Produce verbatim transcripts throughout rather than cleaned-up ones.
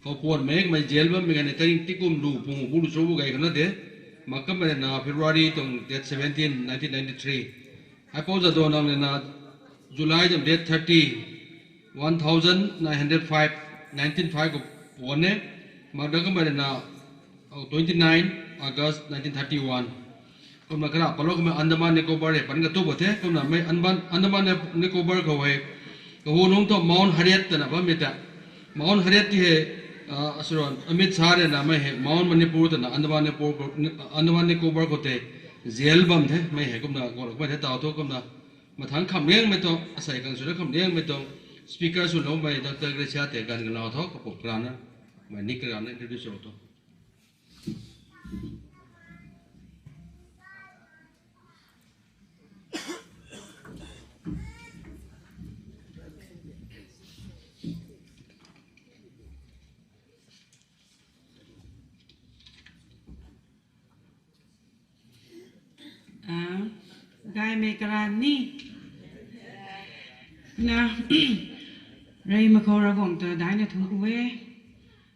Khou puan mei kamei jail bammei ganv ni tarik tikum lu pung bu lu cho bu gay khana de. Mak kamei na February tuang date seventeen, nineteen ninety-three. Haipou Jadonang ni na July tuang date thirty, one thousand nine hundred five, nineteen five khou puan e. Mak da kamei na, oh, twenty-nine August nineteen thirty-one. Kumna kara palou kamei Andaman Nicobar hei pan katu bo the. Kumna mei Andaman, Andaman Nicobar khou hei kahu nungc thu Mount Harriet twna bammei ta. Mount Harriet ti hei, ah, asuron Amit Shah rui na mei hei Mount Manipur twna Andaman Nicobar khou, Andaman Nicobar khou tei jail bam the. Mei hei kumna guang kamei the taw thu kumna mathangc khamliangmei tuang, asei khang swna khamliangmei tuang speaker swloumei Doctor Gracia tei ganv galau tho, kapuk karana, mei nik karana introduce sw tho. Ah, gaymei karan ni. Na, reymei khou Ravguangc ta daina thuanc ku e.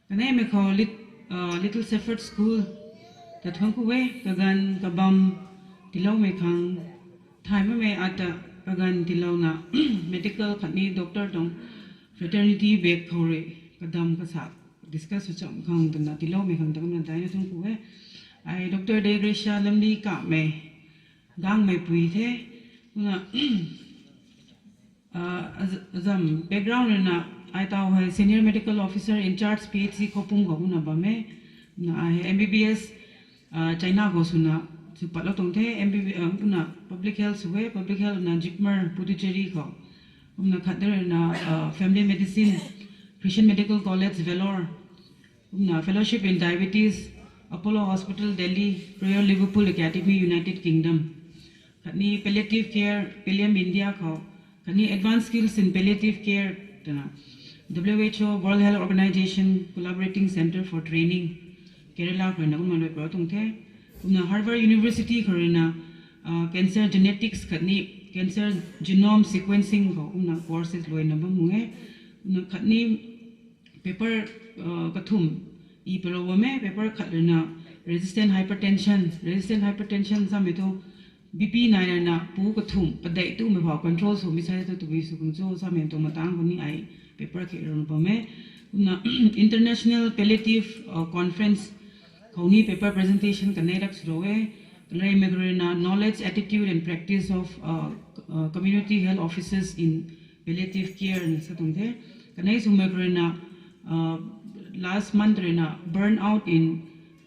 Kaneimei khou Lit-, ah, Little Shepherd School ta thuanc ku e. Kaganv kabam tiiloumei khang thay makmei ata kaganv tiilouna medical khatni doctor tuang fraternity bak khou rui kadam kasa discuss sw cham khang twna tiiloumei khang ta kumna daina thuanc ku e. Ai Doctor Degracia Lamli Kamei, Gangmeipui the. Kumna, ah, az-, azam background rui na, ai taw hei Senior Medical Officer in Charge P H C Khopum khou kumna bam e. Kumna ai hei M B B S, ah, China khou swna sw patlou tuang the, M B B, ah, kumna Public Health sw e, Public Health na Jipmer, Puducherry khou. Kumna khat de rui na, ah, Family Medicine, Christian Medical College, Vellore. Kumna Fellowship in Diabetes, Apollo Hospital, Delhi, Royal Liverpool Academy, United Kingdom. Khatni Palliative Care, Pallium India khou. Khatni Advanced Skills in Palliative Care twna W H O, World Health Organization, Collaborating Centre for Training, Kerala khou rui na kumna lui pro tuang the. Kumna Harvard University khou rui na, ah, cancer genetics khatni cancer genome sequencing khou kumna courses luaina bam mak e. Kumna khatni paper, ah, kathumh i palou bam e, paper khat rui na resistant hypertension, resistant hypertension samei thu B P nai rui na pu kathumh padeih tumei phou control swmei sa thu tabui sw khang cho samei tuang matang khou ni ai paper khe rui na bam e. Kumna International Palliative, ah, Conference khou ni paper presentation kanei rak swlou e. Kareymei khou rui na Knowledge, Attitude and Practice of, ah, ah, Community Health Officers in Palliative Care na sa tuang the. Kanei swmei khou rui na, ah, last month rui na Burnout in,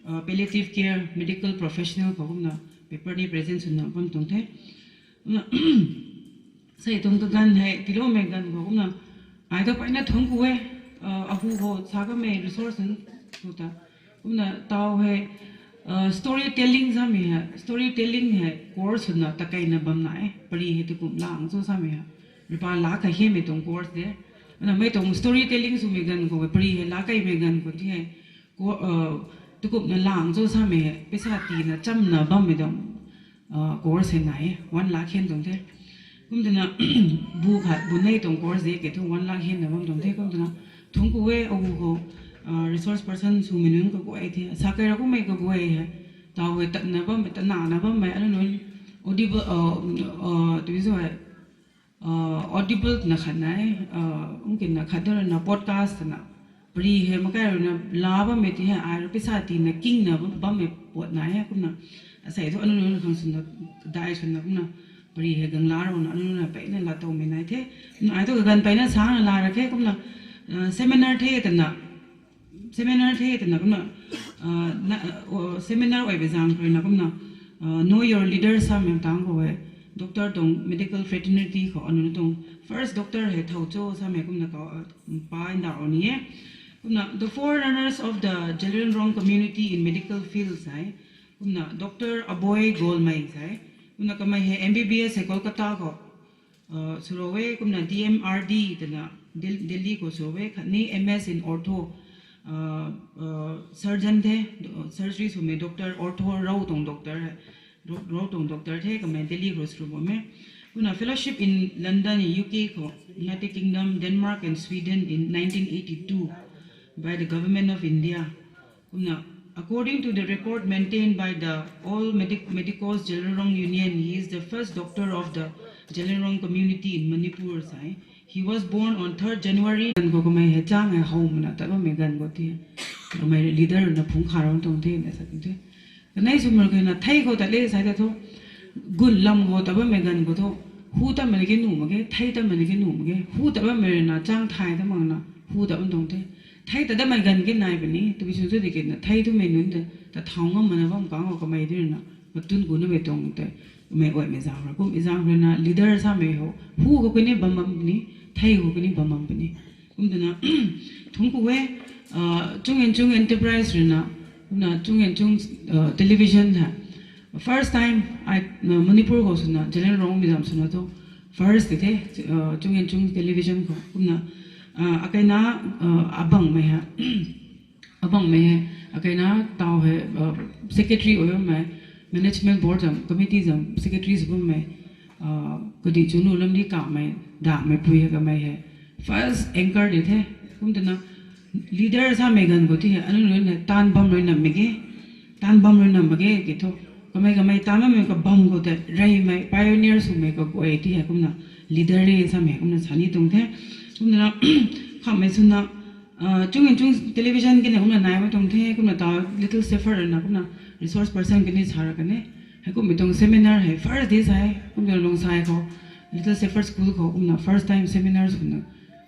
ah, Palliative Care Medical Professional khou kumna paper ni present swna bam tuang the. Kumna sei tuang kaganv hei tiiloumei ganv khou kumna ai thu peyna thuanc ku e, ah, ahu khou sa kamei resource nunc khou ta. Kumna taw hei, ah, story telling samei hei, story telling hei course swna takeina bam na e, pari hei tikum lang cho samei hei. Ripa la kha hemei tuang course de. Kumna mei tuang story telling swmei ganv khou hei, pari hei la keimei ganv khou ti hei, tikumna lang cho samei hei, paisa tiina chamna bammei tuang, ah, course hei nai e, one lakh hen tuang the. Kum twna, bu khat bu nei tuang course de ke thu one lakh henna bam tuang the. Kum twna, thuanc ku e agu khou, ah, resource person swmei nunc kaguay the. Sa kei ra kummei kaguay hei, taw hei tatna bammei, tatna na bammei, anu nunc audible, ah, ah, tui zo hei, ah, audible twna khat nai, ah, ungkinna khat de rui na podcast twna. Pari hei makai rui na la bammei ti hei, ai rui paisa tiina kingna bammei puat nai e kumna. Asei thu anu nunc khang swna, dai swna kumna. Pari hei gangla rui na anu nunc na peyna laatowmei nai the. Kumna ai thu kaganv peyna sana la ra khe kumna, ah, seminar the twna. Seminar the twna kumna, ah, na, ah, seminar ai bazaeng khou rui na kumna, ah, Know Your Leader samei tang khou hei, doctor tuang medical fraternity khou anu nunc tuang first doctor hei thow cho samei kumna kau, ah, pa ndauh ni e. Kumna the forerunners of the Zeliangrong community in medical field sa e. Kumna Doctor Aboi Golmei sa e. Kumna kamei hei M B B S hei Kolkata khou, ah, swlou e, kumna D M R D twna Del-, Delhi khou swlou e, khatni M S in Ortho, ah, ah, surgeon the, surgery swmei doctor, Ortho Rou tuang doctor, Rou, Rou tuang doctor the, kamei Delhi khou swlou bam e. Kumna fellowship in London, U K khou, United Kingdom, Denmark and Sweden in nineteen eighty-two. by the Government of India. Kumna, according to the record maintained by the All Medic- Medicos Zeliangrong Union, he is the first doctor of the Zeliangrong community in Manipur, sai. He was born on third January. Ganv khou kamei hei chang hei how mana ta bammei ganv khou ti, kamei leader na phungc kha rou tuang the na sa tuang the. Kanei swmei rui na thei khou ta le sai ta thu, gun lam khou ta bammei ganv khou thu, hu ta mani ki nuh mak ge, thei ta mani ki nuh mak ge, hu ta bammei rui na chang thay ta mak na, hu ta bam tuang the. Thei ta damei ganv ki nai puni, tabui swn sw di ki na, thei twmei nunc ta, ta thau ngam mana bam kang khou kamei di rui na, matun gu namei tuang tei, kamei guaymei zaeng rui, kummei zaeng rui na, leader samei ho, hu khou kani bam bam puni, thei khou kani bam bam puni. Kum twna, thungc ku e, uh, Chung and Chung Enterprise rui na, kumna Chung and Chung, uh, Television hei. First time, ai, uh, Manipur khou swna, Zeliangrong mei zam swna tu, first ti the, uh, Chung and Chung Television khou. Kumna, uh, akai na, uh, abangmei hei, abangmei hei, akai na tau hei, uh, secretary oi bammei, management board zam, committee zam, secretary sw bammei, uh, kadi chunu lam di kamei, damei pui hei kamei hei. First anchor di the, kum twna, leader samei ganv khou ti hei, anu nunc hei, taanv bam rui nammei ge, taanv bam rui nammei ge, ki thu. Kamei kamei taanv bammei kabam khou tei, reymei, pioneer swmei kaguay ti hei, kumna, leader re samei hei, kumna sa ni tuang the. Kum twna, khamhmei swna, uh, Chung and Chung Television kini kumna nai mak tuang the, kumna ta Little Shepherd rui na, kumna resource person kini sa ra kan e. Heikummei tuang seminar hei, first day sai, kum twna Longsai khou, Little Shepherd School khou, kumna first time seminar swna,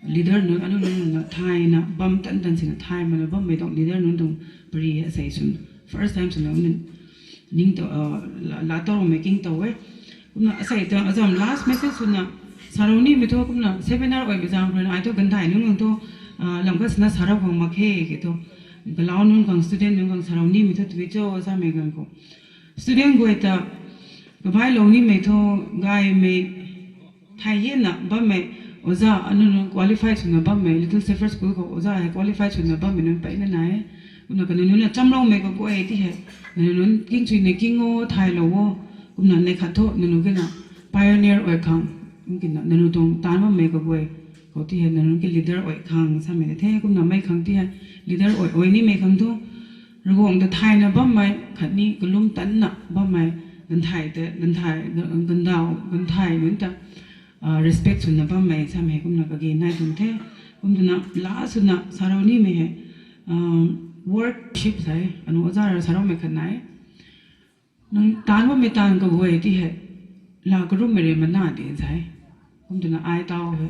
leader nunc, anu nunc na thayna, bam tan tan sina thay mana bammei tuang leader nunc tuang pari hei asei swna, first time swna, kumna ning ta, uh, la, la tau mei king tau e. Kumna asei tuang, azam last message swna, sa rou nimei thu, kumna seminar guaymei zaeng rui na, ai thu ganthai nunc khang thu, uh, lam khat swna sa rou khang mak khe, ki thu, galau nunc khang, student nunc khang sa rou nimei thu, twi cho, samei ganv khou. Student guay ta, kabailou nimei thu, gaymei, thay hina bammei, oja, anu nunc qualified swna bammei, Little Shepherd School khou, oja hei qualified swna bammei nunc mpeyna nai e. Kumna kaniw nunc na chamloumei kaguay ti hei, nanu nunc kingchuina king o, thaylou o, kumna neih khat thu, nanu kina pioneer oi khang, kina nanu tuang taanv bammei kaguay, khou ti hei, nanu ki leader oi khang, samei ta the, kumna mei khang ti hei, leader oi, oi nimei khang thu, Ravguangc ta thayna bammei, khatni kalum tanna bammei, ganthai ta, ganthai, ga- gandau, ganthai nunc ta, uh, respect swna bammei, samei hei kumna kage nai tuang the, kum twna, last swna, sa rou nimei hei, um, worship sai, anu oja rui sa roumei khat nai. Nang taanv bammei taanv kaguay ti hei, la karummei rui mana di sai. Kum twna ai tau hei,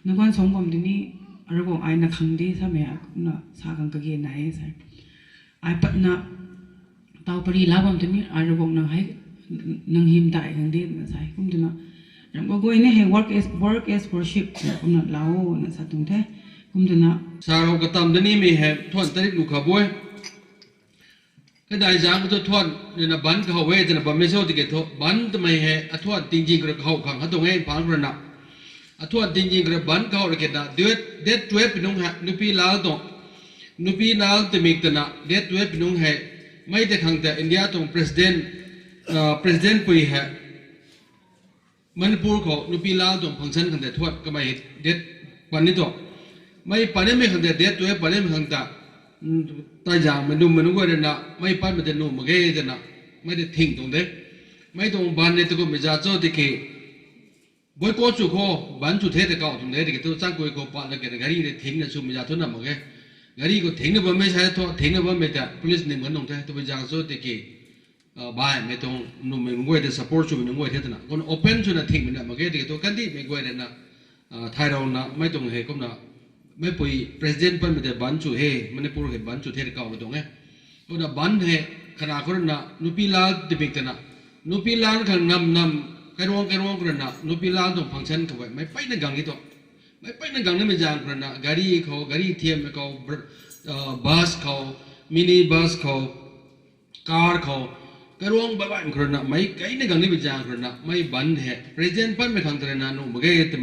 nang guan song bam tini, Ravguangc ai na khang di, samei hei, kumna sa khang kage nai sai. Ai patna, tau pari la bam tini, ai Ravguangc nang hei, nang hym dai khang di, na sai. Kum twna, ram kaguay ni hei, work as, work as worship, kumna lau, na sa tuang the. Kum twna, sa rou katam tini mei hei, thuan tarik lu kha bu e. Kadai zaeng khou thu thuan, rui na ban kahow e, twna bammei cho tiki thu, ban twmei hei, athuan tingzing khou rui kahow khang kha tuang e, phaan khou rui na. Athuan tingzing khou rui ban kahow rui kina, date, date twelve pi nungc hei, nupi lal tuang, nupi lal twmik twna, date twelve pi nungc hei, mei tei khang ta India tuang president, uh, president pui hei, Manipur khou nupi lal tuang function khang tei thuan kamei hei date pan ni tuang. Mei pan nimei khang tei date twelve pan nimei khang ta, mm, tei zaeng mei nummei nunc guay rui na, mei patmei tei nuh mak ge twna, mei tei thing tuang de. Mei tuang ban ni tu kummei za cho tiki, boycott sw khou, ban sw the tei kaw tuang de, tiki thu changkui khou pat la kina gari tei thingna swmei za thu na mak ge. Gari khou thingna bammei sa thu, thingna bammei ta police nim kan nung the, tabui zaeng cho tiki, uh, baihmei tuang nummei nunc guay tei support swmei nunc guay the twna. Kumna open swna thingmei na mak ge tiki thu kandihmei guay rui na, uh, thay rou na mei tuang hei kumna meipui president patmei tei ban sw he, Manipur hei ban sw the tei kaw na tuang e. Kumna ban hei khana khou rui na nupi lal twmik twna. Nupi lal khang nam nam, kairuang kairuang khou rui na nupi lal tuang function khou e, mei peyna gang ni tuang. Mei peyna gang nimei zaeng khou rui na gari khou, gari thiammei khou, br- uh, bus khou, mini bus khou, car khou, kairuang baih baihmei khou rui na, mei keyna gang nimei zaeng khou rui na, mei ban hei president patmei khang tei rui na nuh mak ge twmei